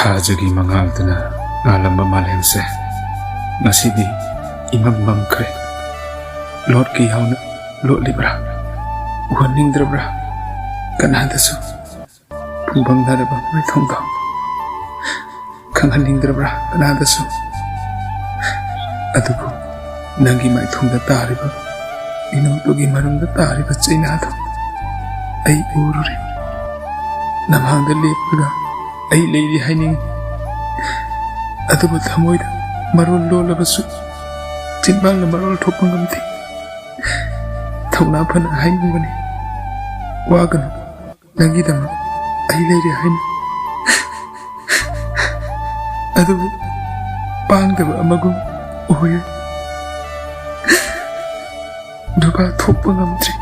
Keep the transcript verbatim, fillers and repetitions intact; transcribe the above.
ꯊꯥꯖꯒꯤ ꯃꯉꯥꯜꯗꯨꯅ ꯉꯥꯜꯂꯝꯕ ꯃꯥꯂꯦꯝꯁꯦ ꯉꯁꯤꯗꯤ ꯏꯃꯝ ꯃꯝꯈ꯭ꯔꯦ꯫ ꯂꯣꯠꯀꯦ ꯌꯥꯎꯅ ꯂꯣꯠꯂꯤꯕ꯭ꯔꯥ? ꯎꯍꯟꯅꯤꯡꯗ꯭ꯔꯕ꯭ꯔꯥ ꯀꯅꯥꯗꯁꯨ? ꯄꯨꯡꯕꯪ ꯅꯥꯏꯔꯕ ꯃꯥꯏꯊꯣꯡꯗꯣ ꯈꯪꯍꯟꯅꯤꯡꯗ꯭ꯔꯕ꯭ꯔꯥ ꯀꯅꯥꯗꯁꯨ? ꯑꯗꯨꯕꯨ ꯅꯪꯒꯤ ꯃꯥꯏꯊꯣꯡꯗ ꯇꯥꯔꯤꯕ, ꯏꯅꯧꯗꯨꯒꯤ ꯃꯔꯨꯝꯗ ꯇꯥꯔꯤꯕ ꯆꯩꯅꯥꯗꯣ ꯑꯩ ꯎꯔꯨꯔꯦ꯫ ꯅꯃꯥꯡꯗ ꯂꯦꯞꯂꯒ ꯑꯩ ꯂꯩꯔꯤ ꯍꯥꯏꯅꯤꯡꯏ꯫ ꯑꯗꯨꯕꯨ ꯊꯃꯣꯏꯗ ꯃꯔꯣꯜ ꯂꯣꯜꯂꯕꯁꯨ ꯆꯤꯟꯕꯥꯡꯅ ꯃꯔꯣꯜ ꯊꯣꯛꯄ ꯉꯝꯗꯦ꯫ ꯊꯧꯅꯥ ꯐꯅ ꯍꯥꯏꯅꯤꯡꯕꯅꯤ, ꯋꯥꯒꯅꯨ, ꯅꯪꯒꯤꯗꯃꯛ ꯑꯩ ꯂꯩꯔꯦ ꯍꯥꯏꯅ꯫ ꯑꯗꯨꯕꯨ ꯄꯥꯡꯗꯕ ꯑꯃꯒꯨꯝ ꯑꯣꯏꯔꯦ꯫ ꯅꯨꯄꯥ ꯊꯣꯛꯄ ꯉꯝꯗ꯭ꯔꯤ꯫